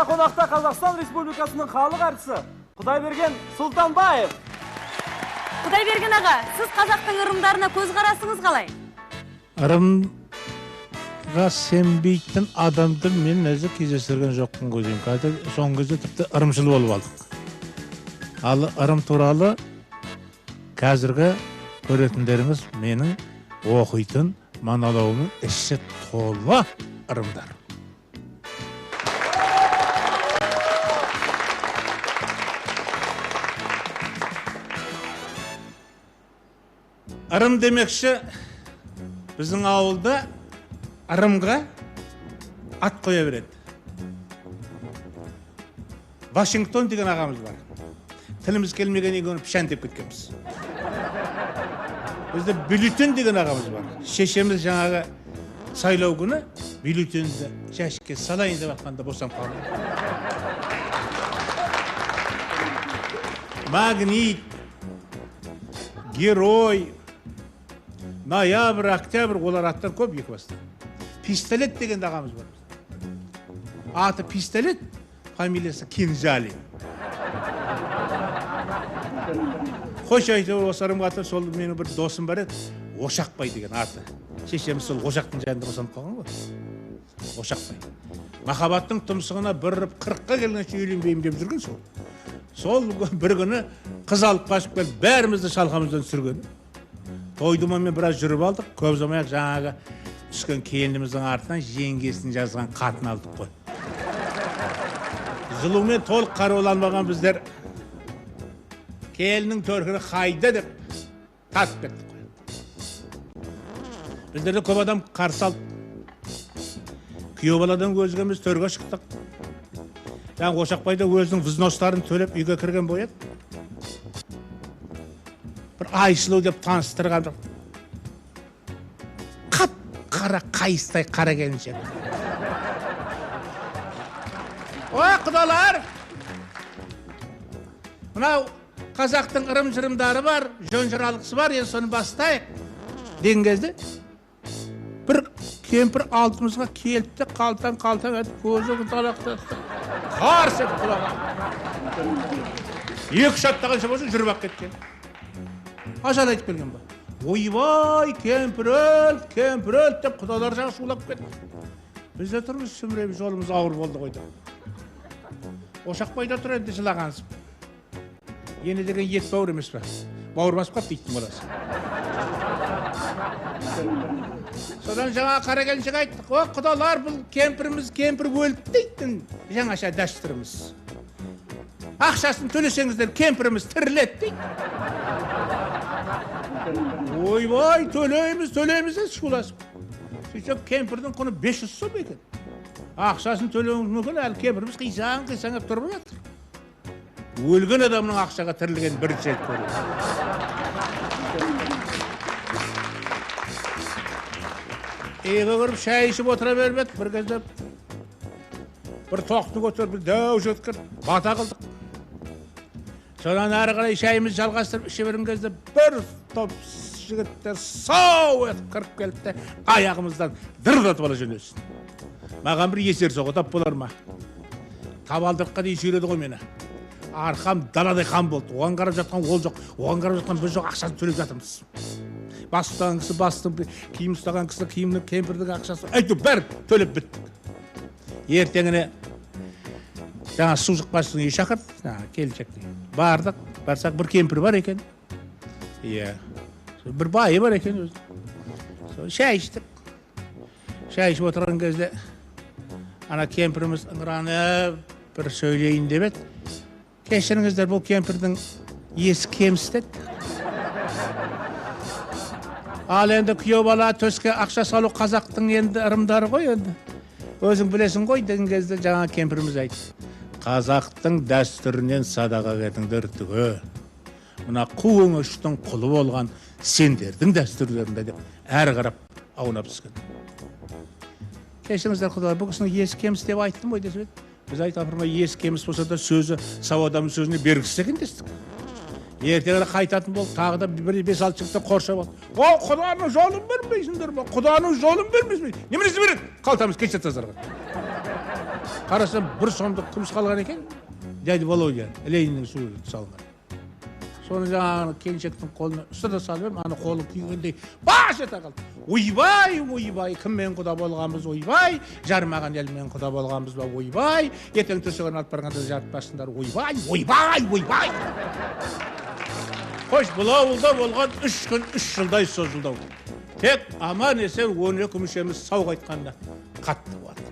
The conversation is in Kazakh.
Қонақта Қазақстан Республикасының халық әртісі Құдайберген Сұлтанбаев. Құдайберген аға, сіз қазақтың ырымдарына көзқарасыңыз қалай? Ырымға сенбейтін адамды мен өзі кездестірген жоқпын ғой деймін. Қазір соңғы кезде тіпті ырымшыл болып алдық. Ал ырым туралы қазіргі көретіндеріңіз менің оқитын монологымның іші толы ырымдар. Ырым демекші, біздің ауылда ырымға ат қоя береді. Вашингтон деген ағамыз бар. Тіліміз келмегеннен кейін пішен деп кеткенбіз. Бізде бюллетень деген ағамыз бар. Шешеміз жаңағы сайлау күні бюллетенді жәшікке салайын деп жатқанда босанып қалды. Магнит, герой, ноябрь, октябрь, олар аттар көп екі баста. Пистолет деген де ағамыз бар. Аты пистолет, фамилиясы Кинжали. Қойшы әйтеуір осы ырымға аты, сол менің бір досым бар еді, Ошақбай деген аты. Шешеміз сол Ошақтың жанында босанып қалған ғой. Ошақбай. Махаббаттың тұмсығына бір 40-қа келгенше үйленбеймін деп жүрген сол. Сол бір күні қыз алып қашып келіп, бәрімізді шалқамыздан түсірген. Той думанмен біраз жүріп алдық, көп ұзамай-ақ жаңағы түскен келініміздің артынан жеңгесінің жазған қатын алдық қой. Жылумен толық қаруланбаған біздер келіннің төркіні қайда деп тартып кеттік қой. Біздерді көп адам қарсы алды. Күйеу баладан өзгеміз төрге шықтық. Жаңағы Ошақбай да өзінің взностарын төлеп үйге кірген бойы еді. Бір Айсұлу деп таныстырған қап-қара қайыстай қара келіншек. Ой, құдалар! Мынау қазақтың ырым-жырымдары бар, жөн-жоралғысы бар, енді соны бастайық деген кезде бір кемпір алдымызға келді де қалтаң-қалтаң етіп көзі талақтатты. Қарс етіп құлаған. Екі шаттағанша болса жүріп ақ кеткен. Ажал айтып келген ба? Ойбай, кемпір өлді, кемпір өлді деп құдалар жағы шулап кетті. Біз де тұрмыз, сүмірейіп жолымыз ауыр болды ғой деп. Ошақбай да тұр енді жылағансып. Ене деген ет бауыр емес пе? Бауыр басып қапты иттің баласы. Содан жаңа қара келіншек айтты, о, құдалар, бұл кемпіріміз кемпір өлді дейтін жаңаша дәстүріміз. Ақшасын төлесеңіздер кемпіріміз тіріледі дейді. Ойбай, төлейміз, төлейміз деді шуласып. Сөйтсек кемпірдің құны 500 сом екен. Ақшасын төлеуіміз мүмкін, әлі кемпіріміз қисаң-қисаңдап тұрып жатыр. Өлген адамның ақшаға тірілгенін бірінші рет көрдім. Үйге кіріп шай ішіп отыра беріп едік, бір кезде бір тоқты көтеріп, бір дәу жігіт кірді, бата қылдық. Содан әрі қарай шайымызды жалғастырып іше берген кезде бір топ жігіттер сау етіп кіріп келді де аяғымыздан дырылдатып ала жөнелсін. Маған бір есер соға тап болар ма? Табалдырыққа дейін сүйреді ғой мені. Арқам даладай қан болды. Оған қарап жатқан ол жоқ, оған қарап жатқан біз жоқ, ақшасын төлеп жатырмыз. Бас ұстаған кісі бастың, киім ұстаған кісі киімнің, кемпірдің ақшасы, әйтеуір бәрін төлеп біттік. Ертеңіне жаңа су жұқпасының үйі шақырды, жаңа келіншек деген. Бардық, барсақ бір кемпір бар екен. Иә, бір байы бар екен өзі. Сол шай іштік. Шай ішіп отырған кезде ана кемпіріміз ыңыранып бір сөйлейін деп еді. Кешіріңіздер, бұл кемпірдің есі кеміс деді. Ал енді күйеу бала төске ақша салу қазақтың енді ырымдары ғой енді. Өзің білесің ғой деген кезде жаңа кемпіріміз айтты. Қазақтың дәстүрінен садақа кетіңдер түге. Мына қу өңештің құлы болған сендердің дәстүрлерінде деп әрі қарап аунап түскен. Кешіріңіздер құдалар, бұл кісінің есі кеміс деп айттым ғой десіп еді. Біз айтып апырмай, есі кеміс болса да сөзі сау адамның сөзіне бергісіз екен дестік. Ертеңіне қайтатын болып, тағы да бір 5-6 жігіттер қоршап алды. О, құданың жолын білмейсіңдер ме? Құданың жолын білмейсің бе? Неменесі береді? Қалтамыз кеше тазарған. Қарасам, 1 сомдық күміс қалған екен. Дядя Володя, Лениннің суреті салынған. Соны жаңағы келіншектің қолына ұстата салып едім, ана қолы күйгендей баш ете қалды. Ойбай, ойбай, кіммен құда болғанбыз, ойбай, жарымаған елмен құда болғанбыз ба, ойбай, ертең төсегін алып барғанда жарытпасындар, ойбай, ойбай, ойбай. Қош, бұл ауылда болған 3 күн 3 жылдай созылды. Тек аман есен 12 мүшеміз сау қайтқанына қатты қуандым.